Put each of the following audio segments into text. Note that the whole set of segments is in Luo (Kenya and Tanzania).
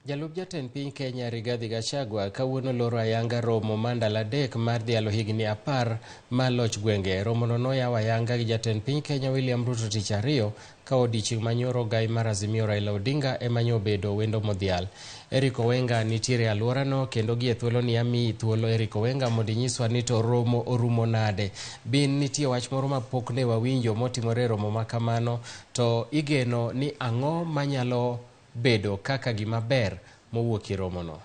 Jalup jatend piny Kenya Rigathi Gachagua kawuono loro ayanga romo mar ndalo 3 mar dhialo higni 10 mar loch gwenge. Romono noyaw ayanga gi jatend piny Kenya William Ruto tich ariyo ka odiochieng' manyoro gai mar Azimio Raila Odinga ema nyobedo wendo modhial. Eric Owenga nitiere e alworano kendo gie thuoloni amiyi thuolo Eric Owenga mondo inyiswa ni to romo orumo nade. Bin nitie wach moro ma pok ne wawinjo motimore e romo ma kamano to igeno ni ang'o manyalo bedo kaka gima ber mowuok e romono.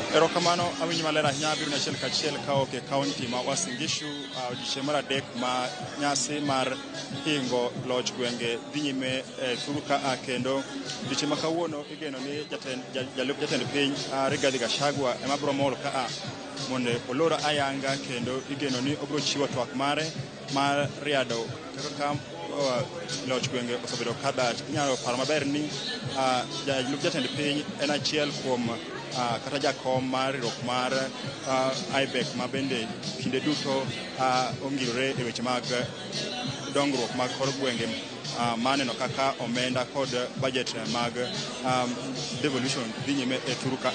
Erokamano, awinjo maler ahinya. Abiro achiel kachiel kawuok e kaunti ma Uasin Gishu, odiechieng' mar adek ma nyasi mar hingo loch gwenge dhi nyime e thuru ka, kendo odiechieng' ma kawuono igeno ni jalup jatend piny Rigathi Gachagua ema biro mol ka mondo olor ayanga, kendo igeno ni obiro chiwo twak mare mar riado kaka loch gwenge osebedo ka dhach. Inyalo paro maber ni jalup jatend piny en achiel kuom kata jakom mar riwruok mar IBEC, ma bende kinde duto ongirore e weche mag dongruok mag kor gwenge, maneno kaka omenda kod budget mag devolution dhi nyime e thuru ka.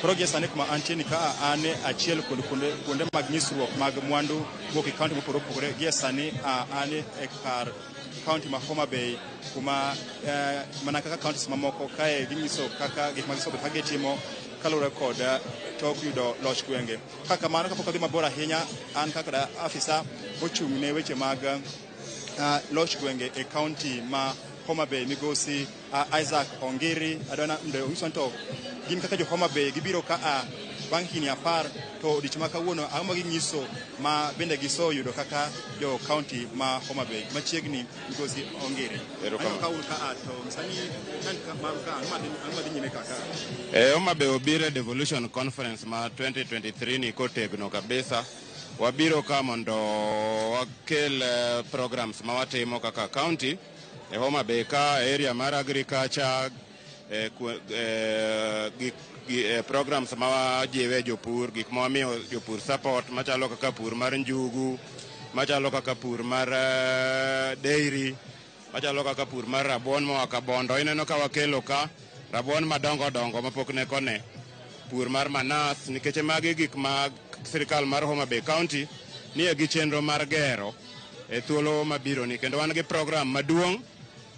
Koro gie sani kuma antie ni ka an achiel kuond kuonde mag nyisruok mag mwandu mowuok e kaunti mopogore opogore. Gie sani an e kar kaunti ma Homa Bay, kuma mana kaka counties mamoko kae ginyiso kaka gik ma gisebedo ka gitimo kaluwore kod tok yudo loch gwenge. Kaka kamano, kapok adhi mabor ahinya, an kaka afisa mochung' ne weche mag loch gwenge e kaunti ma Homa Bay, migosi Isaac Ongiri, adwa mondo onyiswa ni to gin kaka jo Homa Bay gibiro ka a bang' higni 10, to odiochieng' ma kawuono ang'o ma ginyiso ma bende giseyudo kaka jo kaunti ma Homa Bay. Machiegni, migosi Ongiri. Erokamano. Aneno ka un ka a to sani kan ka maru ka ang'o madhi nyime ka ka? E Homa Bay obiro e Devolution Conference ma 2023 ni kotegno kabisa. Wabiro ka mondo wakel programs ma watimo kaka county e Homa Bay ka, area mar agriculture, programs ma wajiwe jopur, gik ma wamiyo jopur support machalo kaka pur mar njugu, machalo kaka pur mar dairy, machalo kaka pur mar rabuon moa Kabondo. Ineno ka wakelo ka rabuon madongo dongo mapok ne kone, pur mar manas, nikech magi gik ma sirikal mar Homa Bay County nie gi chenro mar gero e thuolo mabiro ni, kendo wan gi program maduong'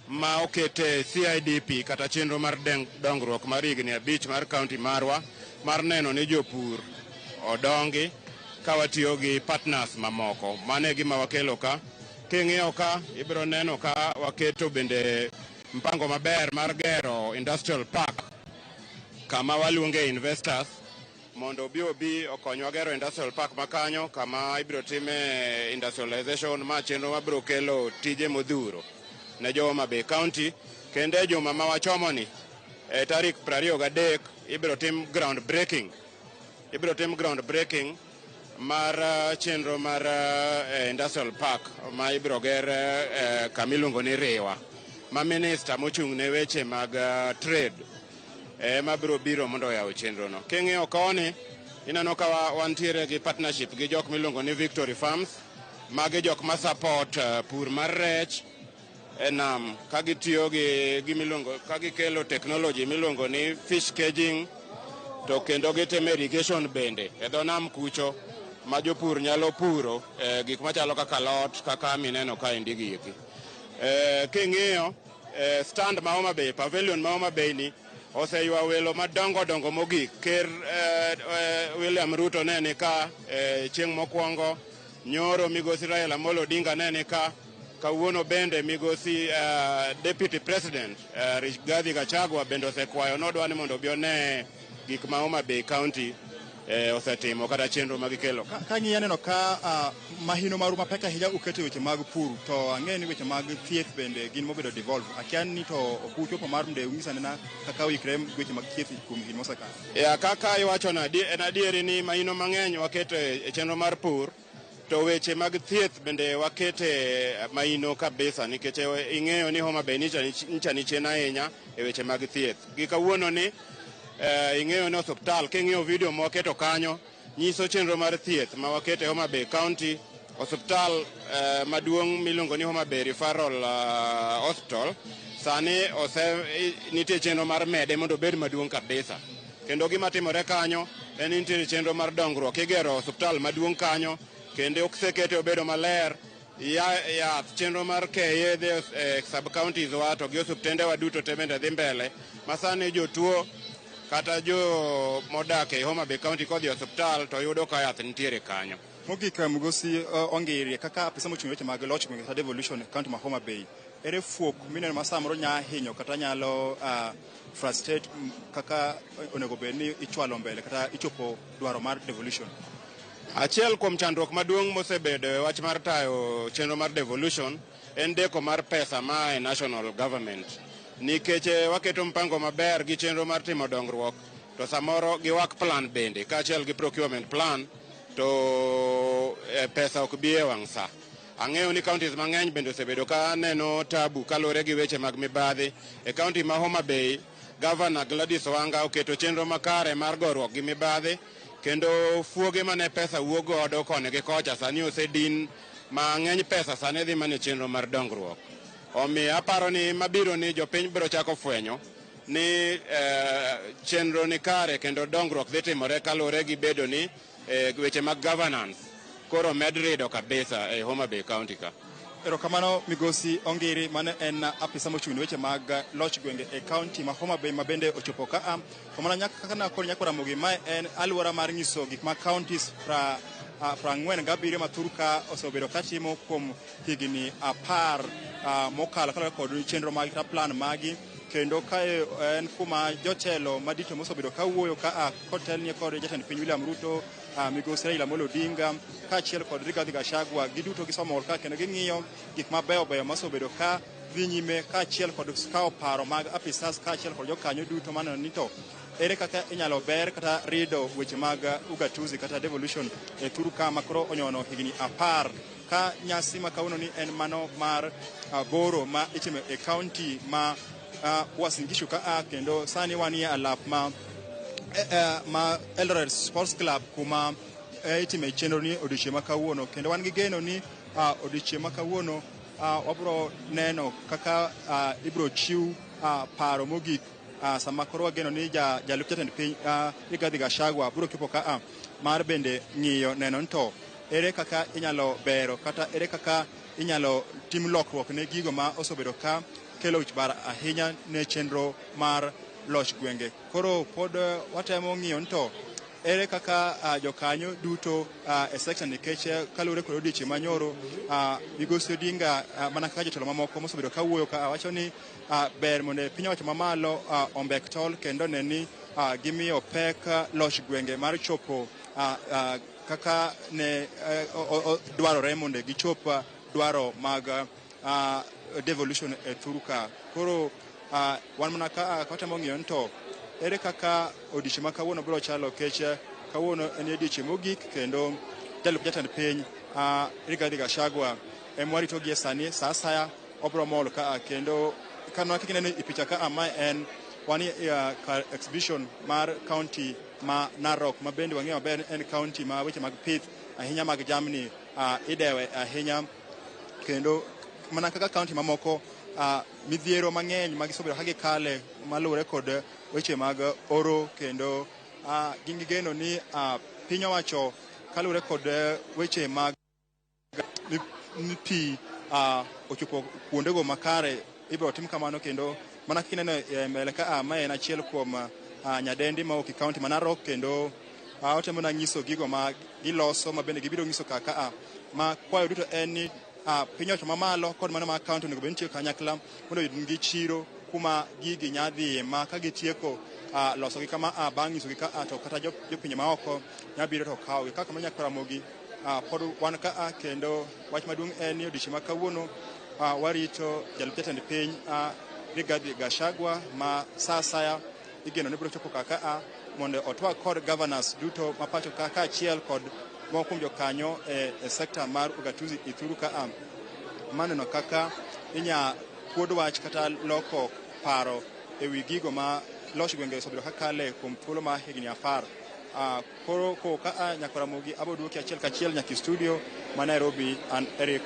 ma okete CIDP kata chenro mar dongruok mar higni 5 mar county marwa mar neno ni jopur odongi ka watiyo gi partners mamoko. Mano e gima wakelo ka. King'iyo ka, ibiro neno ka waketo bende mpango maber mar gero industrial park, kama waluonge investors mondo obi okonywa gero industrial park makanyo, kama ibiro time industrialization, ma chenro mabiro kelo tije modhuro ne jo Homa Bay County. Kendo e juma ma wachomoni e tarik 23 ibiro tim ground breaking, ibiro tim ground breaking mar chenro mar industrial park ma ibiro ger kama iluongo ni Riwa, ma minister mochung' ne weche mag trade ema biro biro mondo oyaw chenro no. King'iyo koni, ineno ka wantiere gi partnership gi jok miluongo ni Victory Farms. Magi jok ma support pur mar rech e nam ka gitiyo gi gimiluongo ka gikelo technology miluongo ni fish caging, to kendo gitimo irrigation bende e dho nam kucho ma jopur nyalo puro gik machalo kaka alot kaka mineno kaendi gi eki. King'iyo stand ma Homa Bay, pavilion ma Homa Bay ni oseywa welo madongo dongo mogik. Ker William Ruto ne ni ka chieng' mokwongo, nyoro migosi Raila Amolo Odinga ne ni ka, kawuono bende migosi Deputy President Rigathi Gachagua bende osekwayo nodwa ni mondo obi one gik ma Homa Bay County osetimo kata chenro ma gikelo. Ka ng'iyo aneno ka mahino maru mapek ahinya uketo e weche mag pur, to ang'eyo ni weche mag thieth bende gin mobedo devolve. Akia ni to ok uchopo mar mondo ung'is anena kaka uikre weche mag thieth kuom higni mosekalo. Ya, kaka iwacho no, en adieri ni mahino mang'eny waketo e chenro mar pur, to weche mag thieth bende wakete mahino kabisa, nikech ing'eyo ni Homa Bay nyicha ni chien ahinya e weche mag thieth. Gi kawuono ni Ing'eyo ni osuptal, king'iyo video ma waketo kanyo, nyiso chenro mar thieth ma waketo e Homa Bay County. Osuptal maduong' miluongo ni Homa Bay Referral Hospital sani ose nitie chenro mar mede mondo obed maduong' kabisa. Kendo gima timore kanyo en ni nitiere chenro mar dongruok. Igero osuptal maduong' kanyo kendo osekete obedo maler. Yath, chenro mar keyo yedhe e sub counties wa to gi osuptende wa duto te bende dhi mbele. Ma sani jotuo kata jo modak e Homa Bay County kodhi e osuptal to yudo ka yath nitiere kanyo. Mogik, Migosi Ongiri, kaka apisa mochung' weche mag loch gwenge kata devolution e county ma Homa Bay, ere fuok mineno ma samoro nya hinyo kata nyalo frustrate kaka onego bed ni ichwalo mbele kata ichopo dwaro mar devolution? Achiel kuom chandruok maduong' mosebedo e wach mar tayo chenro mar devolution en deko mar pesa ma e national government. Nikech waketo mpango maber gi chenro mar timo dongruok, to samoro gi work plan bende kaachiel gi procurement plan to pesa ok bi e wang' sa. Ang'eyo ni counties mang'eny bende osebedo ka neno tabu kaluwore gi weche mag mibadhi. E county ma Homa Bay, Governor Gladys Wanga oketo chenro makare mar goruok gi mibadhi, kendo fuoge mane pesa wuok godo koni gi kocha sani osedin ma ng'eny pesa sani dhi mana e chenro mar dongruok. Omiyo aparo ni mabiro ni jopiny biro chako fwenyo ni chenro ni kare kendo dongruok dhi timore kaluwore gi bedo ni weche mag governance koro med rido kabisa e Homa Bay County ka. Erokamano, Migosi Ongiri, mano en apisa mochung' ne weche mag loch gwenge e county ma Homa Bay ma bende ochopo ka a. To mana nyaka kaka nakoro nyaka Ramogi, mae en alwora mar nyiso gik ma counties 47 ma thur ka osebedo katimo kuom higni 10 mokalo kaluwore kod chenro magi kata plan magi. Kendo kae en kuma jotelo madito mosebedo kawuoyo ka a kotelnie kod jatend piny William Ruto, Migosi Raila Amolo Odinga kaachiel kod Rigathi Gachagua, giduto gisemor ka kendo ging'iyo gik mabeyo beyo mosebedo ka dhi nyime kaachiel kod kawo paro mag apisas kaachiel kod jokanyo duto maneno ni to ere kaka inyalo ber kata rido weche mag ugatuzi kata devolution e thur ka ma koro onyono higni 10 ka nyasi ma kawuono ni en mano mar aboro ma itimo e county ma Uasin Gishu ka a. Kendo sani wanie alap ma Eldoret Sports Club kuma itime chenro ni odiochieng' ma kawuono, kendo wan gi geno ni odiochieng' ma kawuono wabro neno kaka ibro chiw paro mogik sama koro wageno ni jalup jatend piny Rigathi Gachagua biro chopo ka a mar bende ng'iyo neno ni to ere kaka inyalo bero kata ere kaka inyalo tim lokruok ne gigo ma osebedo ka kelo wich bar ahinya ne chenro mar loch gwenge. Koro pod watemo ng'iyo ni to ere kaka jokanyo duto e section, nikech kaluwore kod odiochieng' manyoro, Migosi Odinga mana kaka jotelo mamoko mosebedo kawuoyo ka wacho ni ber mondo piny owacho mamalo ombek tol kendo ne ni gimiyo pek loch gwenge mar chopo kaka ne dwarore mondo gichop dwaro mag devolution e thur ka. Koro wan mana ka watemo ng'iyo ni to ere kaka odiochieng' ma kawuono biro chalo, kech kawuono en odiochieng' mogik kendo jalup jatend piny Rigathi Gachagua ema warito gie sani sa asaya obro mol ka. Kendo kano kaka ineno e picha ka, mae en wan e kar exhibition mar county ma Narok, ma bende wang'eyo maber en county ma weche mag pith ahinya mag jamni idewe ahinya. Kendo mana kaka county mamoko, midhiero mang'eny ma gisebedo ka gikale maluwore kod weche mag oro, kendo gin gi geno ni piny owacho kaluwore kod weche mag ni pi ochopo kuondego makare ibiro tim kamano. Kendo mana kaka ineno e mbele ka, mae en achiel kuom nyadendi mawuok e county ma Narok, kendo otemo na nyiso gigo ma giloso ma bende gibiro nyiso kaka ma kwayo duto en ni piny owacho mamalo kod mano mar county onego bed ni tiyo kanyakla mondo oyud gi chiro kuma gigi nya dhiye ma ka gitieko losogi kama bang' nyisogi ka to kata jopinje maoko nya biro to kawogi kaka mano. Nyaka Ramogi pod wan ka a, kendo wach maduong' en ni odiochieng' ma kawuono warito jalup jatend piny Rigathi Gachagua ma sa asaya igeno ni biro chopo kaka a mondo otwag kod governors duto ma pacho ka kaachiel kod moko kuom jokanyo e sekta mar ugatuzi e thuru ka a maneno kaka inya kuod wach kata loko paro e wi gigo ma loch gwenge osebedo kakale kuom thuolo ma higni 10. Koro koka a Nyakoramogi abo duoki achiel kachiel nyaka e studio ma Nairobi. An Eric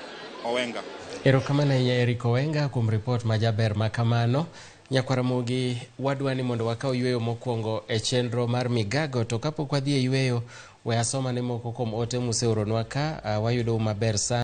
Owenga. Erokamano ahinya, Eric Owenga, kuom ripot majaber ma kamano. Nyakwaramogi, wadwa ni mondo wakaw yweyo mokwongo e chenro mar migago, to kapok wadhi e yweyo, we asoma ne moko kuom ote museoronwa ka. Wayudou maber sana.